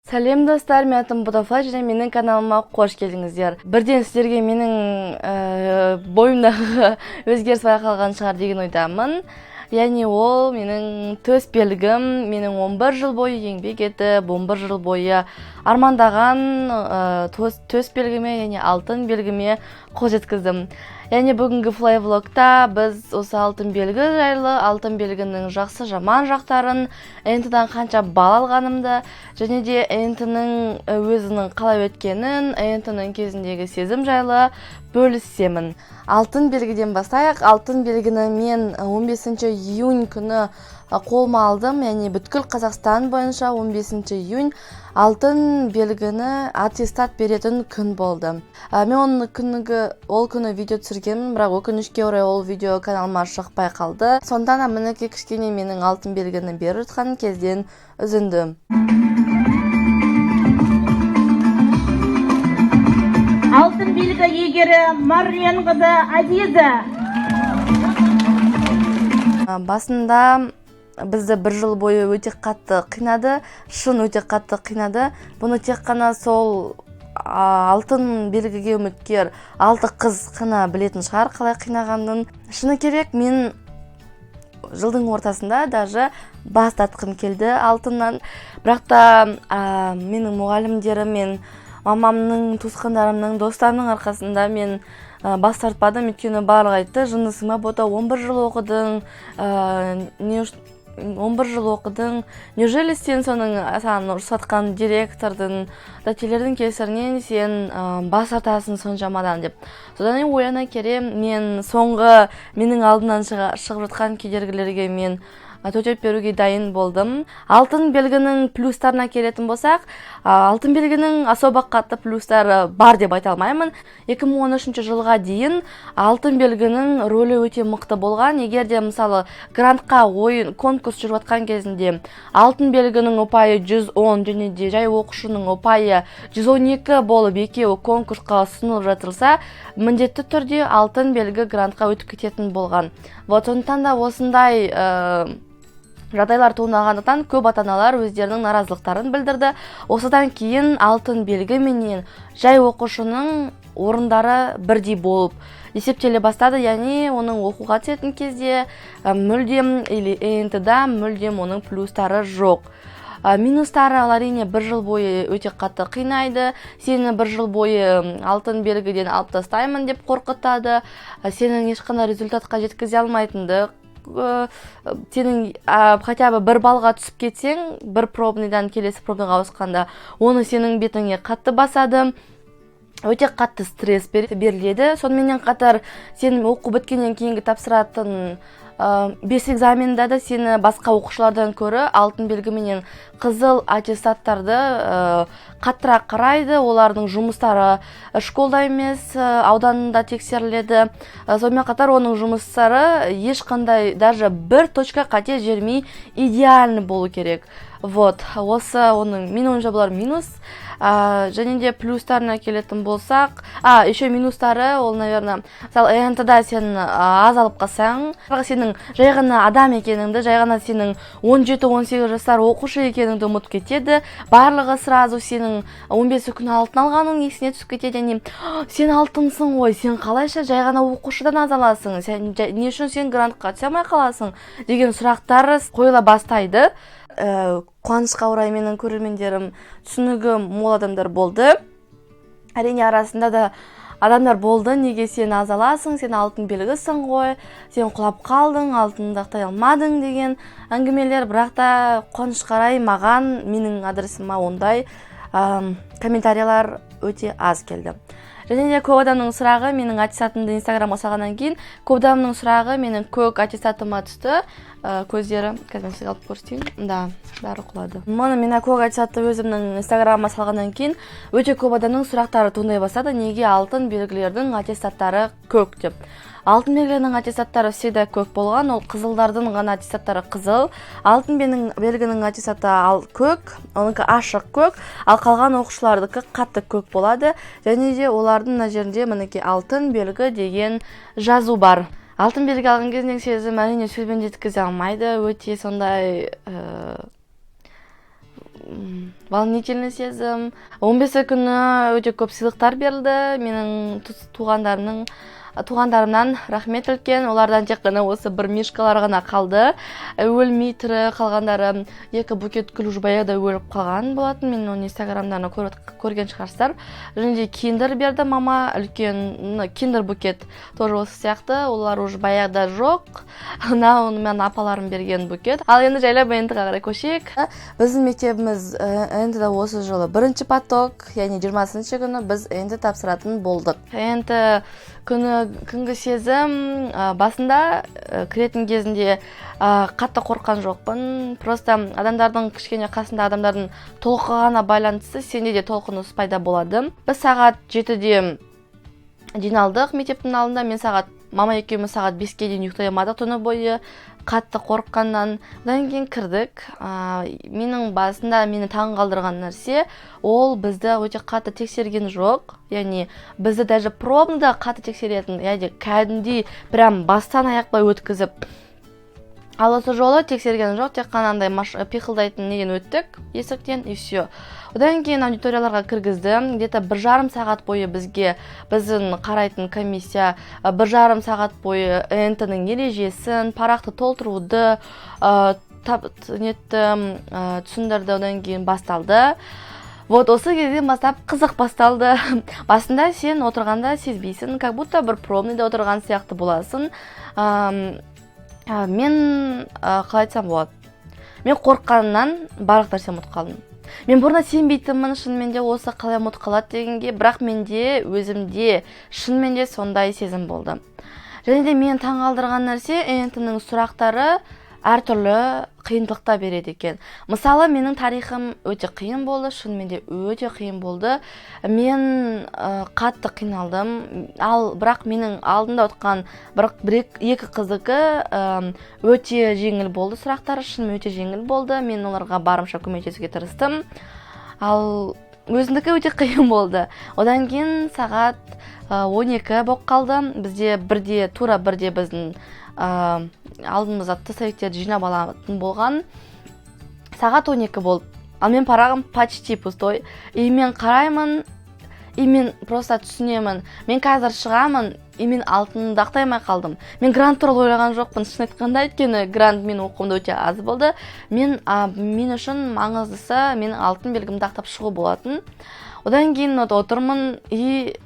Сәлем, достар! Менің атым Ботафлай және менің каналыма қош келдіңіздер. Бірден сіздерге менің бойымдағы өзгеріс байқалған шығар деген ойдамын. Яғни ол менің төс белгім, менің 11 жыл бойы еңбек етіп, 11 жыл бойы армандаған төс белгіме, яғни алтын белгіме қол жеткіздім. Яғни бүгінгі флай влогта біз осы алтын белгі жайлы, алтын белгінің жақсы жаман жақтарын, ҰБТ-дан қанша балл алғанымды және де ҰБТ-ның өзінің қалай өткенін, ҰБТ-ның кезіндегі сезім жайлы бөлісемін. Алтын белгіден бастайық. Алтын белгіні мен 15 июнь күні қолыма алдым, яғни бүткіл Қазақстан бойынша 15 июнь алтын белгіні аттестат беретін күн болды. Мен оның күнігі ол күні видео түсіргенмін, бірақ өкінішке орай ол видео каналыма шықпай қалды. Сондықтан да мінекей, кішкене менің алтын белгіні беріп жатқан кезден үзінді. Алтын белгі иегері Марленқызы Азиза. Басында бізді бір жыл бойы өте қатты қинады, шын өте қатты қинады. Бұны тек қана сол алтын белгіге үміткер алты қыз қана білетін шығар қалай қинағанын. Шыны керек, мен жылдың ортасында даже бас тартқым келді алтыннан, бірақ та менің мұғалімдерім мен мамамның, туысқандарымның, достарымның арқасында мен бас тартпадым. Өйткені барлығы айтты: «Жындысың ба, Бота, 11 жыл оқыдың, 11 жыл оқыдың, неужели сен соның саған ұрысыватқан директордың, дәтелердің кесірінен сен бас тартасың соншамадан?» – деп. Содан кейін ойлана келе, мен соңғы менің алдымнан шығып жатқан кедергілерге мен төтеп беруге дайын болдым. Алтын белгінің плюстарына келетін болсақ, алтын белгінің особо қатты плюстары бар деп айта алмаймын. 2013 жылға дейін алтын белгінің рөлі өте мықты болған. Егер де, мысалы, грантқа ойын конкурс жүріп жатқан кезінде алтын белгінің ұпайы 110 және де жай оқушының ұпайы 112 болып, екеуі конкурсқа ұсынылып жатырса, міндетті түрде алтын белгі грантқа өтіп кететін болған. Вот, сондықтан да осындай жағдайлар туындағандықтан, көп ата аналар өздерінің наразылықтарын білдірді. Осыдан кейін алтын белгі менен жай оқушының орындары бірдей болып есептеле бастады. Яғни оның оқуға түсетін кезде мүлдем или ҰБТ-да мүлдем оның плюстары жоқ. Минустары ал әрине, бір жыл бойы өте қатты қинайды сені, бір жыл бойы алтын белгіден алып тастаймын деп қорқытады. Сенің ешқандай результатқа жеткізе алмайтынды, сенің хотя бы бір баллға түсіп кетсең бір пробныйдан келесі пробныйға ауысқанда, оны сенің бетіңе қатты басады, өте қатты стресс беріледі. Соныменен қатар сен оқу біткеннен кейінгі тапсыратын бес экзаменда да сені басқа оқушылардан көрі алтын белгі менен қызыл аттестаттарды қаттырақ қарайды. Олардың жұмыстары школда емес, ауданында тексеріледі. Сонымен қатар оның жұмыстары ешқандай даже бір точка қате жібермей, идеальный болу керек. Вот осы оның, менің ойымша, бұлар минус. Және де плюстарына келетін болсақ, еще минустары ол, наверное, мысалы, ҰБТ-да сен аз алып қалсаң, сенің жай ғана адам екеніңді, жай ғана сенің 17-18 жасар оқушы екеніңді ұмытып кетеді. Барлығы сразу сенің 15 күн алтын алғаның есіне түсіп кетеді. Яғни сен алтынсың ғой, сен қалайша жай ғана оқушыдан аз аласың, сен не үшін сен грантқа түсе алмай қаласың деген сұрақтар қойыла бастайды. Қуанышқа орай, менің көрермендерім түсінігі мол адамдар болды. Әрине, арасында да адамдар болды: «Неге сен аз аласың, сен алтын белгісің ғой, сен құлап қалдың, алтынды ақтай алмадың» деген әңгімелер. Бірақ та қуанышқа орай, маған, менің адресіме ондай комментариялар өте аз келді. Және де көп адамның сұрағы, менің аттестатымды Инстаграмға салғаннан кейін көп адамның сұрағы менің көк аттестатыма түсті көздері. Қазір мен сізге алып көрсетейін. Да, бәрі құлады. Мұны, мен көк аттестатты өзімнің Инстаграмыма салғаннан кейін өте көп адамның сұрақтары туындай бастады: неге алтын белгілердің аттестаттары көк деп. Алтын белгінің аттестаттары всегда көк болған, ол қызылдардың ғана аттестаттары қызыл. Алтын белгінің аттестаты ал көк, оныкі ашық көк, ал қалған оқушылардікі қатты көк болады. Және де олардың мына жерінде, мінекей, «алтын белгі» деген жазу бар. Алтын белгі алған кезіндегі сезім, әрине, сөзбен жеткізе алмайды. Өте сондай Волнительный сезім. 15-і күні өте көп сыйлықтар берілді менің туғандарымнан, рахмет үлкен. Олардан тек қана осы бір мишкалар ғана қалды өлмей, тірі қалғандары. Екі букет гүл уже баяғыда өліп қалған болатын, мен оны инстаграмдан көрген шығарсыздар. Және де киндер берді мама, үлкен киндер букет, тоже осы сияқты, олар уже баяғыда жоқ. Мынау менің апаларым берген букет. Ал енді жайлап ҰБТ ға қарай көшейік. Біздің мектебіміз ҰБТ да осы жылы бірінші поток, яғни 20-шы күні біз ҰБТ тапсыратын болдық. ҰБТ күні күнгі сезім: басында, кіретін кезінде қатты қорыққан жоқпын. Просто адамдардың, кішкене қасында адамдардың толқығанына байланысты сенде де толқыныс пайда болады. Біз сағат 7-де жиналдық мектептің алдында. Мен сағат, мама екеуміз сағат 5-ке дейін ұйықтай алмадық түні бойы қатты қорыққаннан. Одан кейін кірдік. Менің басында мені таң қалдырған нәрсе, ол бізді өте қатты тексерген жоқ, яғни бізді даже пробныйда қатты тексеретін, яғни кәдімгідей прям бастан аяқ былай өткізіп. Ал осы жолы тексерген жоқ, тек қана андай пиқылдайтын неден өттік, есіктен, и все. Одан кейін аудиторияларға кіргізді. Где то 1,5 сағат бойы бізге біздің қарайтын комиссия 1,5 сағат бойы ҰБТ ның ережесін, парақты толтыруды нетті, түсіндірді. Одан кейін басталды. Вот осы кезден бастап қызық басталды. Басында сен отырғанда сезбейсің, как будто бір пробныйда отырған сияқты боласың. Мен, қалай айтсам болады, мен қорыққанымнан барлық нәрсені ұмытып қалдым. Мен бұрын сенбейтінмін шынымен де осы қалай ұмытып қалады дегенге, бірақ менде өзімде шынымен де сондай сезім болды. Және де мені таңғалдырған нәрсе, ҰБТ ның сұрақтары әртүрлі қиындықта береді екен. Мысалы, менің тарихым өте қиын болды, шынымен де өте қиын болды. Мен қатты қиналдым. Ал бірақ менің алдымда отқан бір екі қыздікі өте жеңіл болды сұрақтары, шынымен өте жеңіл болды. Мен оларға барымша көмектесуге тырыстым, ал өзімдікі өте қиын болды. Одан кейін сағат 12 болып қалды. Бізде бірде, тура бірде біздің алдымызда тестовиктерді жинап алатын болған. Сағат 12 болды, ал мен парағым почти пустой. И мен қараймын, и мен просто түсінемін: мен қазір шығамын и мен алтынымды ақтай алмай қалдым. Мен грант туралы ойлаған жоқпын, шын айтқанда, өйткені грант менің оқуымда өте аз болды. Мен үшін маңыздысы менің алтын белгімді ақтап шығу болатын. Одан кейін вот отырмын и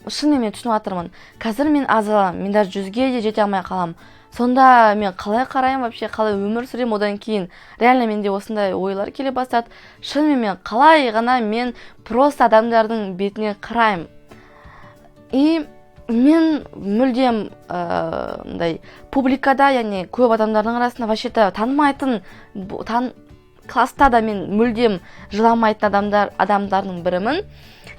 шынымен мен түсініп жатырмын: қазір мен аз аламын, мен даже 100-ге де жете алмай қаламын. Сонда мен қалай қараймын вообще, қалай өмір сүремін одан кейін? Реально менде осындай ойлар келе бастады. Шынымен мен қалай ғана, мен просто адамдардың бетіне қараймын? И мен мүлдем мындай публикада, яғни көп адамдардың арасында, вообще то танымайтын класста да мен мүлдем жыламайтын адамдардың бірімін.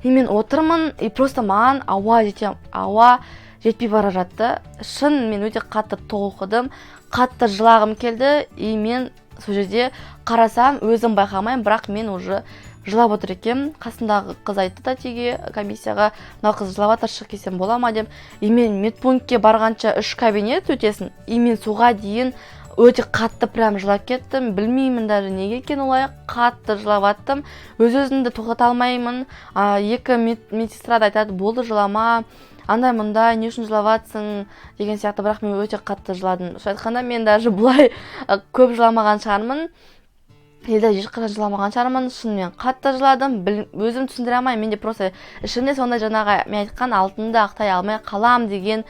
И мен отырмын, и просто маған ауа жетпей бара жатты. Шын, мен өте қатты толқыдым, қатты жылағым келді. И мен сол жерде қарасам, өзім байқамаймын, бірақ мен уже жылап отыр екенмін. Қасымдағы қыз айтты тәтеге, комиссияға: «Мынау қыз жылап жатыр, шығып кетсем бола ма?» – деп. И мен медпунктке барғанша үш кабинет өтесің, и мен соға дейін өте қатты прям жылап кеттім. Білмеймін даже неге екенін, олай қатты жылап аттым, өз өзімді тоқтата алмаймын. Екі медсестра да айтады: «Болды, жылама, андай мындай, не үшін жылап жатсың?» – деген сияқты. Бірақ мен өте қатты жыладым. Шын айтқанда, мен даже бұлай көп жыламаған шығармын, елде ешқашан жыламаған шығармын. Шынымен қатты жыладым. Өзім түсіндіре алмаймын. Менде просто ішімде сондай, жаңағы мен айтқан алтынды ақтай алмай қалам деген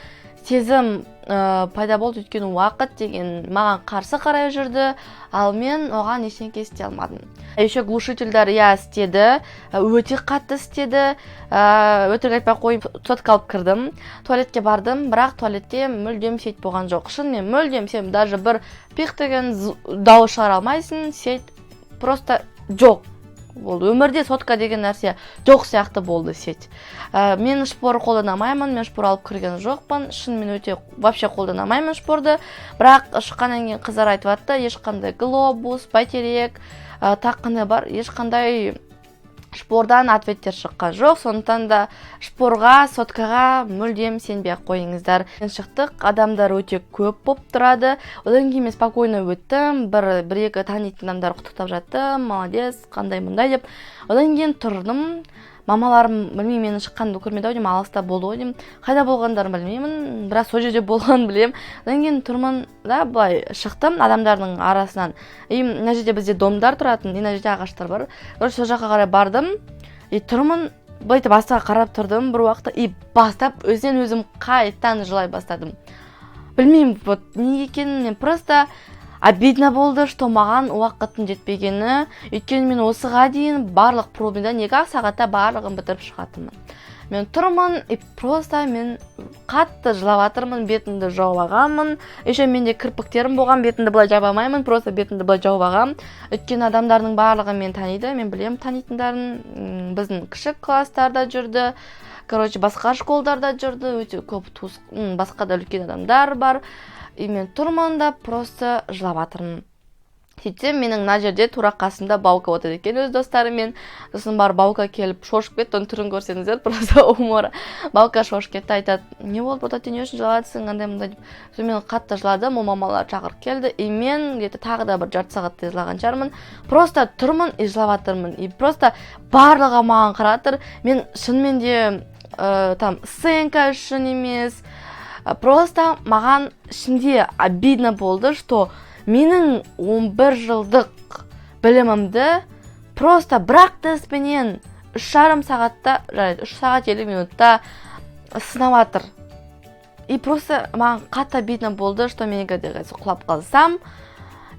сезім пайда болды, өйткені уақыт деген маған қарсы қарай жүрді, ал мен оған ештеңке істей алмадым. Еще глушительдер, иә, істеді, өте қатты істеді. Өтірік айтпай ақ қояйын, сотка алып кірдім, туалетке бардым, бірақ туалетте мүлдем сеть болған жоқ. Шынымен мүлдем, сен даже бір пиқ деген дауыс шығара алмайсың, сеть просто жоқ болды. Өмірде сотка деген нәрсе жоқ сияқты болды сеть. Мен шпор қолдана алмаймын, мен шпор алып кірген жоқпын. Шынымен өте вообще қолдана алмаймын шпорды. Бірақ шыққаннан кейін қыздар айтып жатты: ешқандай глобус, бәйтерек, тағы қандай бар, ешқандай шпор қолданбаңдар, өйткені Шпордан ответтер шыққан жоқ, сондықтан да шпорға, соткаға мүлдем сенбей ақ қойыңыздар. Шықтық, адамдар өте көп болып тұрады. Одан кейін мен спокойно өттім, бір екі танитын адамдар құттықтап жатты, молодец, қандай мындай деп. Одан кейін тұрдым, мамаларым, білмеймін, менің шыққанымды көрмеді ау деймін, алыста болды ғой деймін, қайда болғандарын білмеймін, бірақ сол жерде болғанын білемін. Одан кейін тұрмын да, былай шықтым адамдардың арасынан, и мына жерде бізде домдар тұратын, и мына жерде ағаштар бар. Короче, сол жаққа қарай бардым и тұрмын, былай етіп астыға қарап тұрдым бір уақытта, и бастап өзінен өзім қайтадан жылай бастадым. Білмеймін, вот неге екенін, мен просто обидно болды, что маған уақыттың жетпегені, өйткені мен осыға дейін барлық пробныйдан 2 ақ сағатта барлығын бітіріп шығатынмын. Мен тұрмын и просто мен қатты жылап жатырмын, бетімді жауып алғанмын. Еще менде кірпіктерім болған, бетімді былай жаба алмаймын, просто бетімді былай жауып алғанмын, өйткені адамдардың барлығы мені таниды, мен білемін танитындарын. Біздің кіші класстарда жүрді, короче, басқа школдарда жүрді, өте көп туыс, басқа да үлкен адамдар бар. И мен тұрмын да, просто жылап жатырмын. Сөйтсем, менің мына жерде тура қасымда Баука отырды екен өз достарымен. Сосын барып Баука келіп шошып кетті, оның түрін көрсеңіздер, просто умор. Баука шошып кетті, айтады: «Не болды, Бота, не үшін жылап жатырсың, андай мындай?» – деп. Сосын мен қатты жыладым, ол мамалар шақырып келді, и мен где то тағы да бір жарты сағаттай жылаған шығармын. Просто тұрмын и жылап жатырмын, и просто барлығы маған қарап жатыр. Мен шынымен де там сценка үшін емес, просто маған ішімде обидно болды, что менің 11 жылдық білімімді просто бір ақ тестпенен 3,5 сағатта, жарайды, 3 сағат 50 минутта сынап жатыр. И просто маған қатты обидно болды, что мен егер де құлап қалсам,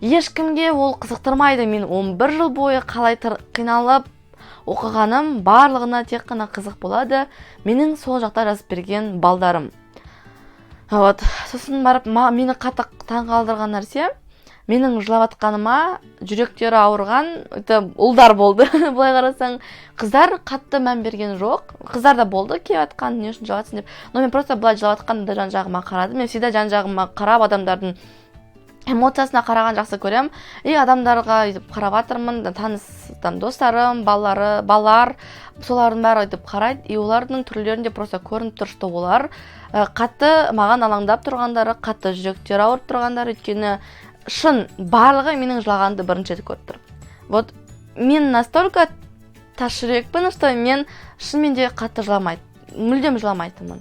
ешкімге ол қызықтырмайды. Мен 11 жыл бойы қалай қиналып оқығаным барлығына тек қана қызық болады, менің сол жақта жазып берген балдарым. Вот, сосын барып мені қатты таңғалдырған нәрсе: менің жылап жатқаныма жүректері ауырған это ұлдар болды. Былай қарасаң, қыздар қатты мән берген жоқ, қыздар да болды келіп жатқан, не үшін жылап жатсың деп. Но мен просто былай жылап жатқанда жан жағыма қарадым. Мен всегда жан жағыма қарап, адамдардың эмоциясына қараған жақсы көремін. И адамдарға өйтіп қарап жатырмын, таныс там достарым, балалары, балалар, солардың бәрі өйтіп қарайды, и олардың түрлерінде просто көрініп тұр, что олар қатты маған алаңдап тұрғандары, қатты жүректері ауырып тұрғандары, өйткені шын барлығы менің жылағанымды бірінші рет көріп тұр. Вот мен настолько тас жүрекпін, что мен шынымен де қатты жыламайды, мүлдем жыламайтынмын.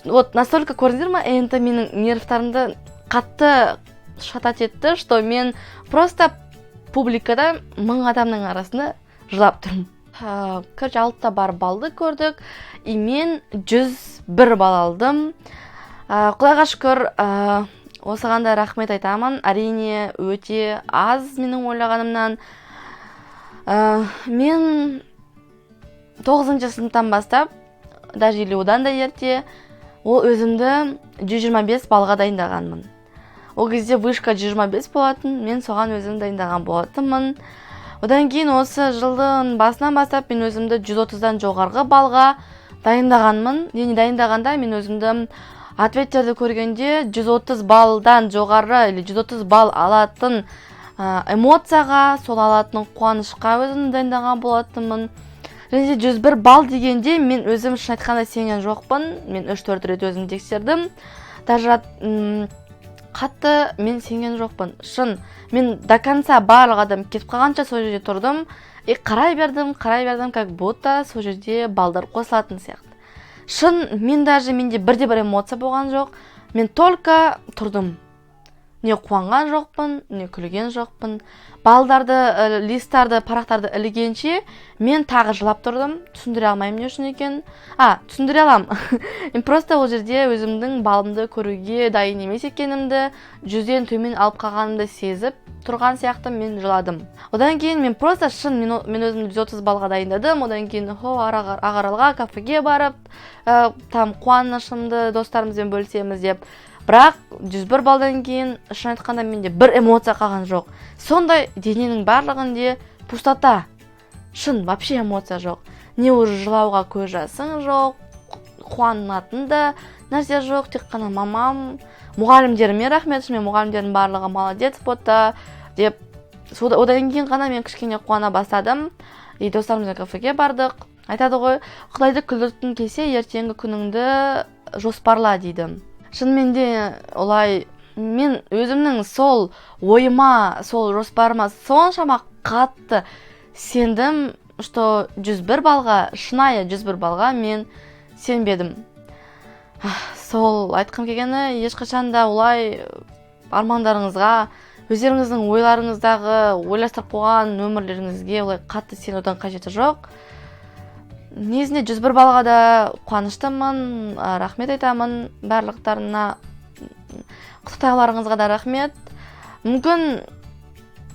Вот настолько, көрдіңдер ма, это менің нервтарымды қатты шатать етті, что мен просто публикада 1000 адамның арасында жылап тұрмын. Короче, 6-да барып балды көрдік, и мен 101 балл алдым. Құдайға шүкір, осыған да рахмет айтамын. Әрине, өте аз менің ойлағанымнан. Мен тоғызыншы сыныптан бастап даже или одан да ерте ол өзімді 125 баллға дайындағанмын. Ол кезде вышка 125 болатын, мен соған өзім дайындаған болатынмын. Одан кейін осы жылдың басынан бастап мен өзімді 130-дан жоғарғы баллға дайындағанмын. Яғни дайындағанда мен өзімді ответтерді көргенде 130 баллдан жоғары или 130 балл алатын эмоцияға, сол алатын қуанышқа өзімді дайындаған болатынмын. Және де 101 балл дегенде мен өзім, шын айтқанда, сенген жоқпын. Мен 3-4 рет өзім тексердім даже, қатты мен сенген жоқпын. Шын, мен до конца, барлық адам кетіп қалғанша сол жерде тұрдым и қарай бердім, қарай бердім, как будто сол жерде балдар қосылатын сияқты. Шын, мен даже, менде бірде бір эмоция болған жоқ, мен только тұрдым, не қуанған жоқпын, не күлген жоқпын. Балдарды, листтарды, парақтарды ілгенше мен тағы жылап тұрдым. Түсіндіре алмаймын не үшін екенін. А, түсіндіре аламын, мен просто ол жерде өзімнің балымды көруге дайын емес екенімді, 100-ден төмен алып қалғанымды сезіп тұрған сияқты мен жыладым. Одан кейін мен просто шын мен өзімді 130 баллға дайындадым. Одан кейін хо Ақаралға кафеге барып, там қуанышымды достарымызбен бөлісеміз деп. Бірақ 101 балдан кейін, шын айтқанда, менде бір эмоция қалған жоқ. Сондай дененің барлығында пустота, шын, вообще эмоция жоқ, не уже жылауға көз жасың жоқ, қуанатын да нәрсе жоқ. Тек қана мамам, мұғалімдеріме рахмет. Шынымен, мұғалімдердің барлығы «Молодец, Бота» деп. Одан кейін ғана мен кішкене қуана бастадым. И достарымызбен кафеге бардық. Айтады ғой, құдайды күлдірткің келсе, ертеңгі күніңді жоспарла дейді. Шынымен де олай. Мен өзімнің сол ойыма, сол жоспарыма соншама қатты сендім, что 101 балға, шынайы 101 балға мен сенбедім. Сол айтқым келгені, ешқашан да олай армандарыңызға, өздеріңіздің ойларыңыздағы ойластырып қойған өмірлеріңізге олай қатты сенудің қажеті жоқ. Негізінде 101 балға да қуаныштымын, рахмет айтамын барлықтарына, құттықтауларыңызға да рахмет. Мүмкін,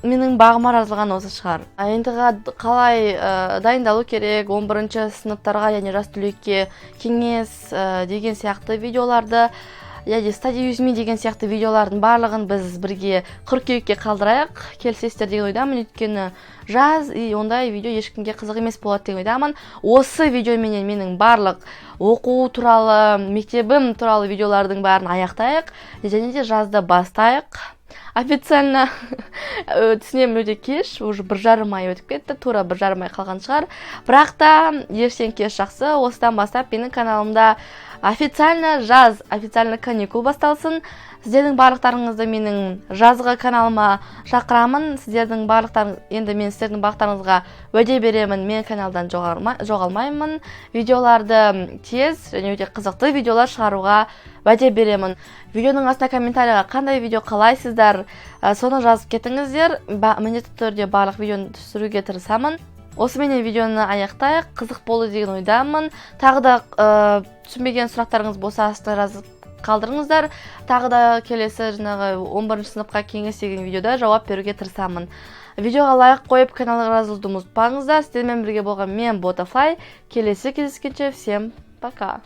менің бағыма жазылған осы шығар. ҰБТ-ға қалай дайындалу керек, 11 сыныптарға, яғни жас түлекке кеңес деген сияқты видеоларды, яғни study with me деген сияқты видеолардың барлығын біз бірге қыркүйекке қалдырайық, келісесіздер деген ойдамын. Өйткені жаз, и ондай видео ешкімге қызық емес болады деген ойдамын. Осы видеоменен менің барлық оқу туралы, мектебім туралы видеолардың бәрін аяқтайық және де жазды бастайық официально. Түсінемін, өте кеш, уже 1,5 ай өтіп кетті, тура 1,5 ай қалған шығар, бірақ та ертең кеш жақсы. Осыдан бастап менің каналымда официально жаз, официально каникул басталсын. Сіздердің барлықтарыңызды менің жазғы каналыма шақырамын. Сіздердің барлықтарыңыз, енді мен сіздердің барлықтарыңызға уәде беремін, мен каналдан жоғалмаймын, видеоларды тез және өте қызықты видеолар шығаруға уәде беремін. Видеоның астына комментарийға қандай видео қалайсыздар, соны жазып кетіңіздер. Міндетті түрде барлық видеоны түсіруге тырысамын. Осыменен видеоны аяқтайық. Қызық болды деген ойдамын. Тағы да түсінбеген сұрақтарыңыз болса, астына жазып қалдырыңыздар. Тағы да келесі жаңағы 11 сыныпқа кеңес деген видеода жауап беруге тырысамын. Видеоға лайк қойып, каналға жазылуды ұмытпаңыздар. Сіздермен бірге болған мен, Ботафлай. Келесі кездескенше, всем пока!